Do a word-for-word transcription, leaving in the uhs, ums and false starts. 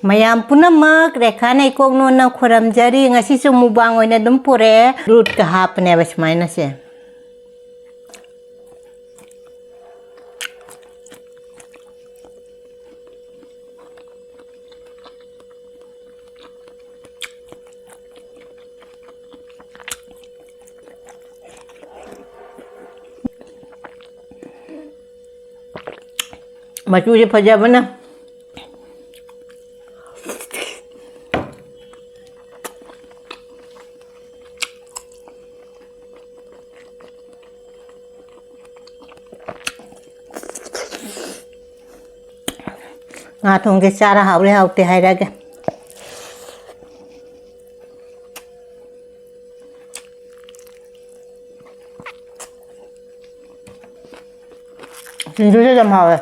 ꯃꯌꯥꯝ ꯄꯨꯝꯅꯃꯛ ꯔꯦꯈꯥꯅ ꯏꯀꯣꯛ ꯅꯣꯟꯅ ꯈꯨꯔꯝꯖꯔꯤ꯫ ꯉꯁꯤꯁꯨ ꯃꯨꯛꯕꯥꯡ ꯑꯣꯏꯅ ꯑꯗꯨꯝ ꯄꯨꯔꯛꯑꯦ꯫ ꯔꯨꯠꯀ ꯍꯥꯞꯄꯅꯦꯕ ꯁꯨꯃꯥꯏꯅꯁꯦ꯫ ꯃꯆꯨꯁꯦ ꯐꯖꯕꯅ꯫ ꯉꯥ ꯊꯣꯡꯁꯦ ꯆꯥꯔ ꯍꯥꯎꯔꯦ ꯍꯥꯎꯇꯦ ꯍꯥꯏꯔꯛꯑꯒꯦ꯫ ꯁꯤꯡꯖꯨꯁꯦ ꯌꯥꯝ ꯍꯥꯎꯋꯦ꯫